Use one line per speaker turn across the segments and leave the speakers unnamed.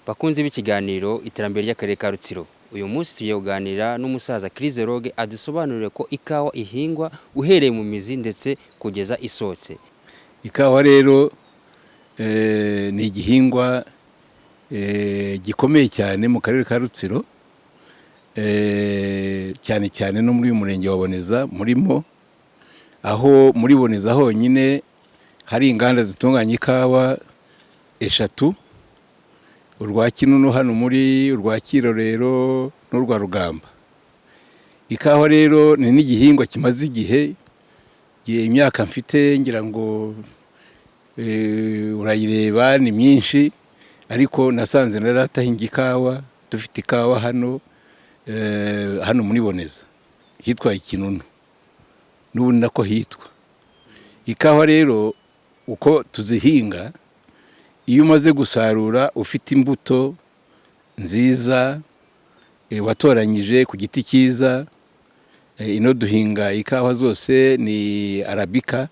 Bakunzi b'ikiganiro Iterambere ry'Akarere ka Rutsiro, uyu munsi tugiye kuganira n'umusaza Chrysologue, adusobanurire ko ikawa ihingwa uhereye mu mizi ndetse kugeza isohotse.
Ikawa rero ni igihingwa gikomeye cyane mu karere ka Rutsiro, cyane cyane no muri uyu murenge wa Boneza murimo, aho muri Boneza honyine hari inganda zitunganya ikawa eshatu: urwa Kinunu hano muri, urwa Kirorero n'urwa Rugamba. Ikawa rero ni n'igihingwa kimaze igihe, imyaka mfite ngira ngo urayireba ni myinshi, ariko nasanze na data ahinga ikawa, dufite ikawa hano hano muri Boneza hitwa Ikinunu, n'ubu nako hitwa. Ikawa rero uko tuzihinga, iyo umaze gusarura ufite imbuto nziza watoranyije ku giti cyiza, ino duhinga ikawa zose ni arabika,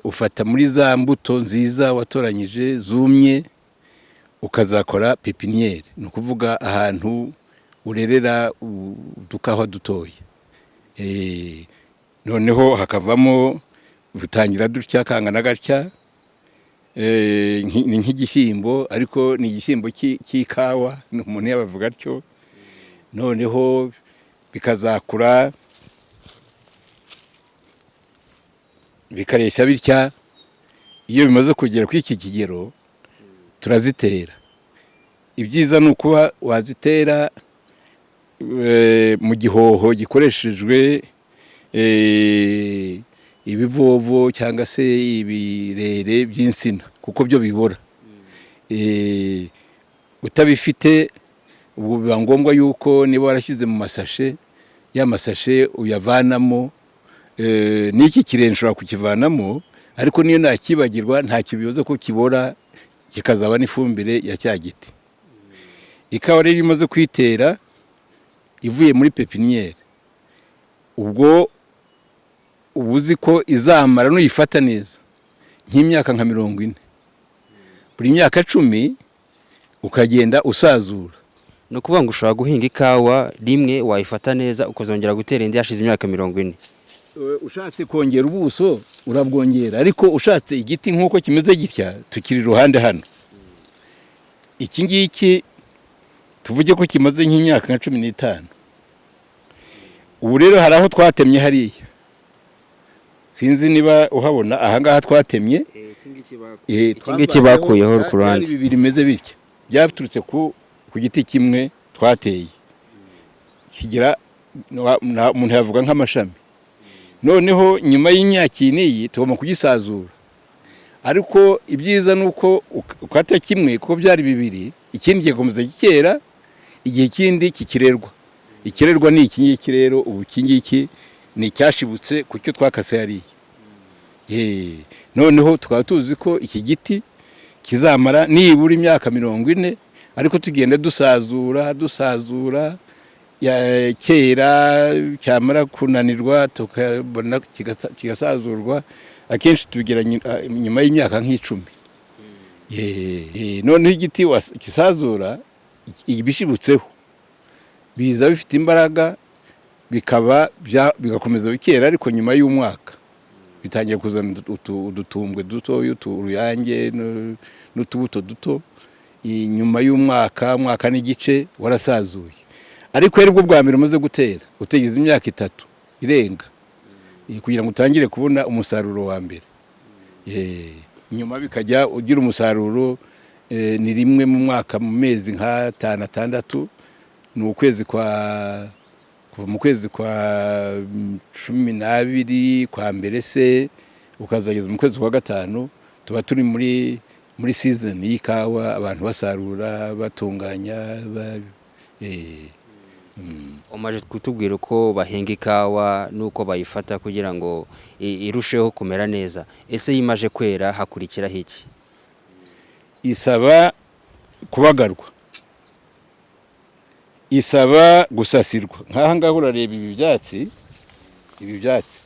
ufata muri za mbuto nziza watoranyije zumye ukazakora pépinière, ni ukuvuga ahantu urerera udukawa dutoya. Noneho hakavamo, butangira dutya kangana gatya, ni nk'igishyimbo, ariko ni igishyimbo cy'ikawa, umuntu yabavuga atyo. Noneho bikazakura bikareshya bitya. Iyo bimaze kugera kuri iki kigero turazitera. Ibyiza ni ukuba wazitera mu gihoho gikoreshejwe ibivovo cyangwa se ibirere by'insina, kuko byo bibora. Utabifite ubu biba ngombwa yuko niba warashyize mu masashe, ya masashe uyavanamo. N'iki kirere nshobora kukivanamo, ariko niyo nakibagirwa ntacyo bibaza ko kibora, kikazaba n'ifumbire ya cya giti. Ikawa rero iyo umaze kuyitera ivuye muri pépinière, ubwo uba uzi ko izamara, nuyifata neza, nk'imyaka nka 40, buri myaka 10 ukagenda usazura.
Ni ukuvuga ngo ushobora guhinga ikawa rimwe, wayifata neza, ukazongera gutera indi hashize imyaka 40?
Ushatse kongera ubuso urabwongera, ariko ushatse igiti nk'uko kimeze gitya tukiri iruhande hano, iki ngiki tuvuge ko kimaze nk'imyaka nka 15. Ubu rero hari aho twatemye hariya, sinzi niba uhabona ahangaha twatemye.
Iki ngiki bakuyeho ku ruhande.
Byari bibiri bimeze bitya, byaturutse ku giti kimwe twateye kigira, umuntu yavuga nk'amashami. Noneho nyuma y'imyaka iyi n'iyi tugomba kugisazura, ariko ibyiza ni uko ukata kimwe kuko byari bibiri, ikindi kigakomeza kikera igihe ikindi kikirerwa. Ikirerwa ni iki ngiki rero. Ubu iki ngiki ni icyashibutse ku cyo twakase hariya. Noneho tukaba tuzi ko iki giti kizamara nibura imyaka 40, ariko tugenda dusazura dusazura, kera cyamara kunanirwa tukabona kigasazurwa. Akenshi tubigera nyuma y'imyaka nk'10. Noneho igiti kisazura, ibishibutseho biza bifite imbaraga, bikaba bigakomeza bikera, ariko nyuma y'umwaka bitangiye kuzana udutumbwe dutoya, uruyange n'utubuto duto. Nyuma y'umwaka, umwaka n'igice, warasazuye. Ariko ari bwo bwa mbere umaze gutera, utegeze imyaka 3 irenga kugira ngo utangire kubona umusaruro wa mbere. Nyuma bikajya ugira umusaruro, ni rimwe mu mwaka, mu mezi nk'atanu, atandatu, ni ukwezi kwa kuva mu kwezi kwa 12 kwa mbere se ukazageza mu kwezi kwa gatanu, tuba turi muri season y'ikawa, abantu basarura, batunganya.
Umaze kutubwira uko bahinga ikawa n'uko bayifata kugira ngo irusheho kumera neza. Ese iyo imaze kwera hakurikiraho iki?
Isaba kubagarwa, isaba gusasirwa. Nk'aha ngaha urareba ibi byatsi, ibi byatsi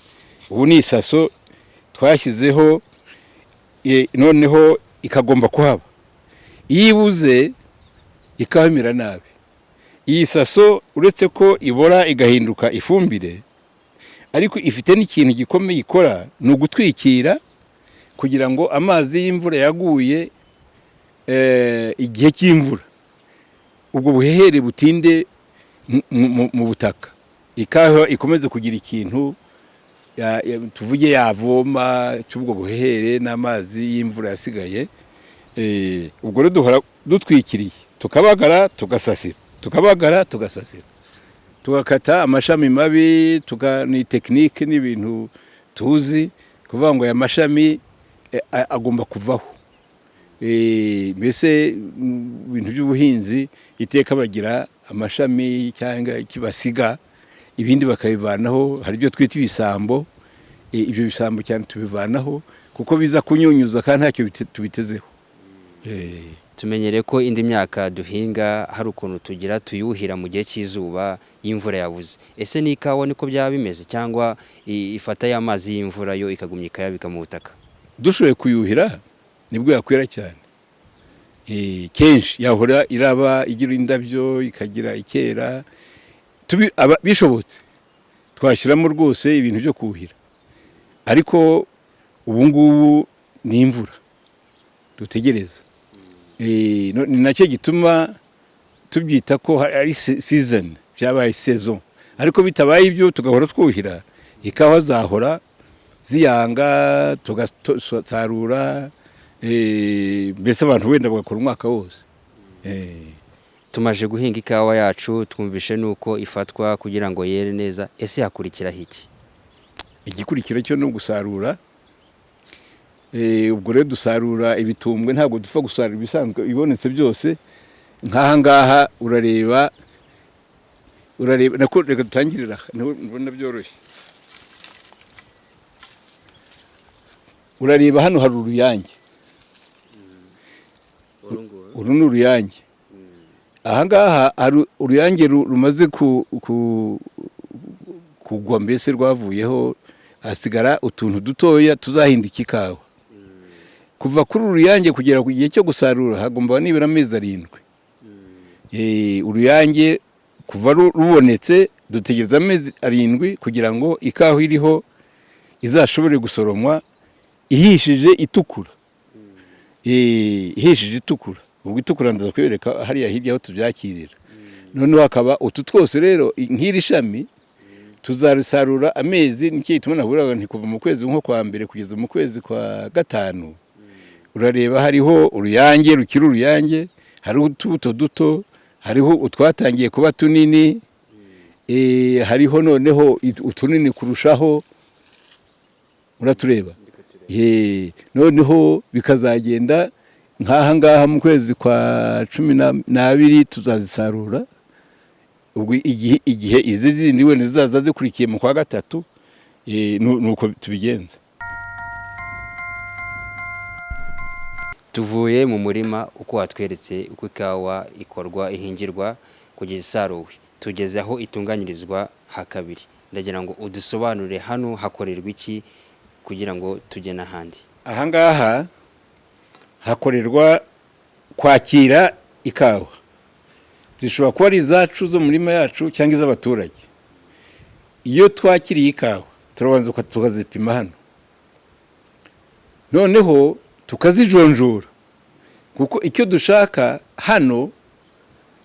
ubu ni isaso twashyizeho, noneho ikagomba kuhaba. Iyo ibuze, ikawa imera nabi. Iyi saso, uretse ko ibora igahinduka ifumbire, ariko ifite n'ikintu gikomeye ikora, ni ugutwikira kugira ngo amazi y'imvura yaguye igihe cy'imvura, ubwo buhehere butinde mu butaka, ikawa ikomeze kugira ikintu tuvuge yavoma cy'ubwo buhehere n'amazi y'imvura yasigaye. Ubwo rero duhora dutwikiriye, tukabagara, tugasasira, tukabagara, tugasasira, tugakata amashami mabi. Ni tekinike, n'ibintu tuzi kuvuga ngo aya mashami agomba kuvaho. Mbese mu bintu by'ubuhinzi iteka bagira amashami cyangwa ikibasiga, ibindi bakabivanaho. Hari ibyo twita ibisambo. Ibyo bisambo cyane tubivanaho kuko biza kunyunyuza kandi ntacyo tubitezeho.
Tumenyereye ko indi myaka duhinga hari ukuntu tugira tuyuhira mu gihe cy'izuba iyo imvura yabuze. Ese n'ikawa niko byaba bimeze, cyangwa ifata ya mazi y'imvura yo ikagumya ikayabika mu butaka?
Dushoboye kuyuhira nibwo yakwera cyane. Kenshi yahora iraba, igira indabyo, ikagira ikera. Bishobotse twashyiramo rwose ibintu byo kuhira, ariko ubu ngubu ni imvura dutegereza. Ni nacyo gituma tubyita ko ari season, byabaye saison. Ariko bitabaye ibyo tugahora twuhira, ikawa zahora ziyanga, tugasarura, mbese abantu wenda bagakora umwaka wose.
Tumaze guhinga ikawa yacu, twumvishe nuko ifatwa kugira ngo yere neza. Ese hakurikiraho iki?
Igikurikira cyo ni ugusarura. Ubwo rero dusarura ibitumbwe, ntabwo dupfa gusarura ibisanzwe ibonetse byose. Nk'aha ngaha urareba nako, reka dutangirire aha, niho mbona byoroshye. Urareba hano hari uruyange, uru ni uruyange. Aha ngaha hari uruyange rumaze kugwa, mbese rwavuyeho, hasigara utuntu dutoya tuzahinduka ikawa. Kuva kuri uru ruyange kugera ku gihe cyo gusarura hagomba nibura amezi 7. Uruyange kuva rubonetse dutegereza amezi 7 kugira ngo ikawa iriho izashobore gusoromwa ihishije itukura. Ihishije itukura, ubwo itukura ndaza kwereka hariya hirya aho tubyakirira. Noneho hakaba utu twose rero, nk'iri shami tuzarisarura amezi, nicyo gituma nahuraga nti kuva mu kwezi nko kwa mbere kugeza mu kwezi kwa gatanu. Urareba hariho uruyange rukiri uruyange, hariho utubuto duto, hariho utwatangiye kuba tunini, hariho noneho utunini kurushaho, uratureba. Noneho bikazagenda nk'aha ngaha mu kwezi kwa 12 tuzazisarura. Ubwo igihe izi zindi wenda zizaza zikurikiye mu kwa gatatu, nuko tubigenza.
Tuvuye mu murima uko watweretse uko ikawa ikorwa, ihingirwa kugeza isaruwe, tugeze aho itunganyirizwa ha kabiri. Ndagira ngo udusobanurire hano hakorerwa iki kugira ngo tujye n'ahandi.
Aha ngaha hakorerwa kwakira ikawa, zishobora kuba ari izacu zo mu mirima yacu cyangwa iz'abaturage. Iyo twakiriye ikawa turabanza tukazipima hano, noneho tukazijonjora, kuko icyo dushaka hano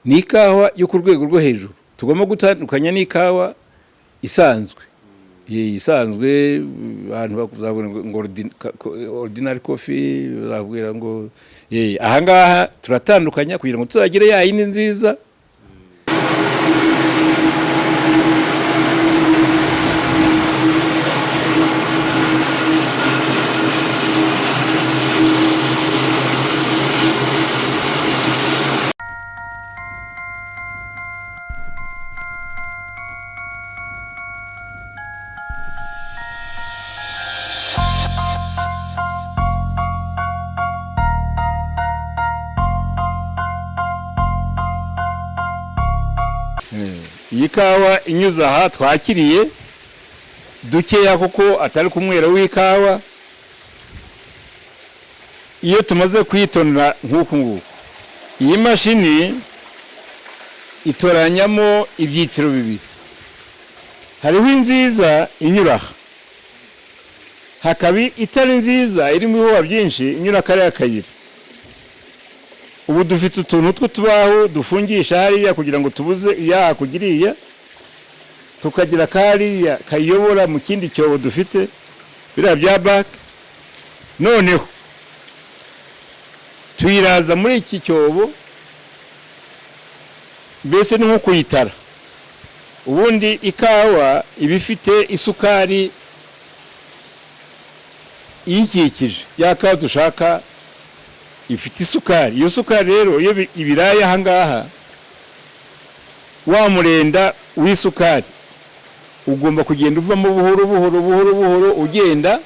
ni ikawa yo ku rwego rwo hejuru tugomba gutandukanya n'ikawa isanzwe. Iyi isanzwe abantu bakuzabwira ngo ordinary coffee, bazakubwira ngo aha ngaha turatandukanya kugira ngo tuzagire ya yindi nziza. Iyi kawa inyuze aha twakiriye dukeya kuko atari ku mwero w'ikawa. Iyo tumaze kuyitonora nk'uku nguku, Iyi mashini itoranyamo ibyiciro bibiri: hariho inziza inyura aha, hakaba itari nziza irimo ibihuha byinshi inyura kariya kayira. Ubu dufite utuntu tw'utubaho dufungisha hariya kugira ngo tubuze iyaha kugira iriya, tukagira kariya kayiyobora mu kindi cyobo dufite, biriya bya bake. Noneho tuyiraza muri iki cyobo, mbese ni nko kuyitara. Ubundi ikawa iba ifite isukari iyikikije. Ya kawa dushaka ifite isukari. Iyo sukari rero, iyo ibirayi aha ngaha, wa murenda w'isukari ugomba kugenda uvamo buhoro buhoro buhoro buhoro ugenda.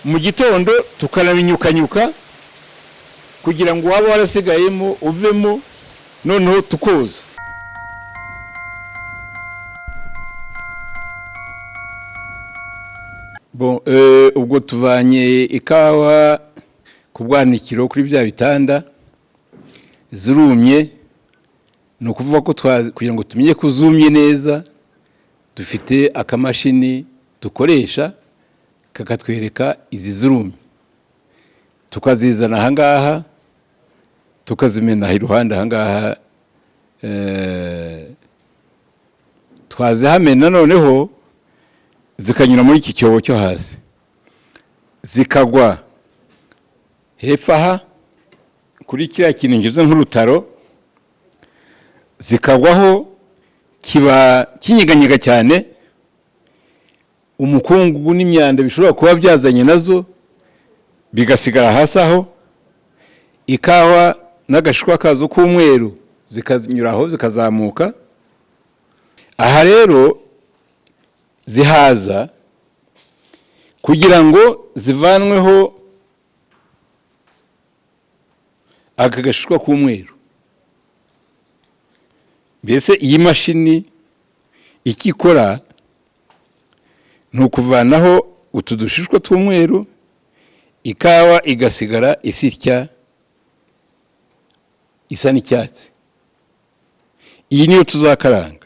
Mu gitondo tukanabinyukanyuka kugira ngo waba warasigayemo uvemo, noneho tukoza. Bon, ubwo tuvanye ikawa ku bwanikiro kuri bya bitanda, zirumye. Ni ukuvuga ko kugira ngo tumenye ko zumye neza, dufite akamashini dukoresha kakatwereka izi zirumye, tukazizana ahangaha, tukazimena iruhande ahangaha. Twazihamena, noneho zikanyura muri iki cyobo cyo hasi, zikagwa hepfo aha kuri kiriya kintu kimeze nk'urutaro. Zikagwaho, kiba kinyeganyega cyane, umukungugu n'imyanda bishobora kuba byazanye nazo bigasigara hasi aho, ikawa n'agashishwa kazo k'umweru zikanyura aho, zikazamuka. Aha rero zihaza kugira ngo zivanweho aka gashishwa k'umweru. Mbese iyi mashini icyo ikora ni ukuvanaho utu dushishwa tw'umweru, ikawa igasigara isitya isa n'icyatsi. Iyi niyo tuzakaranga.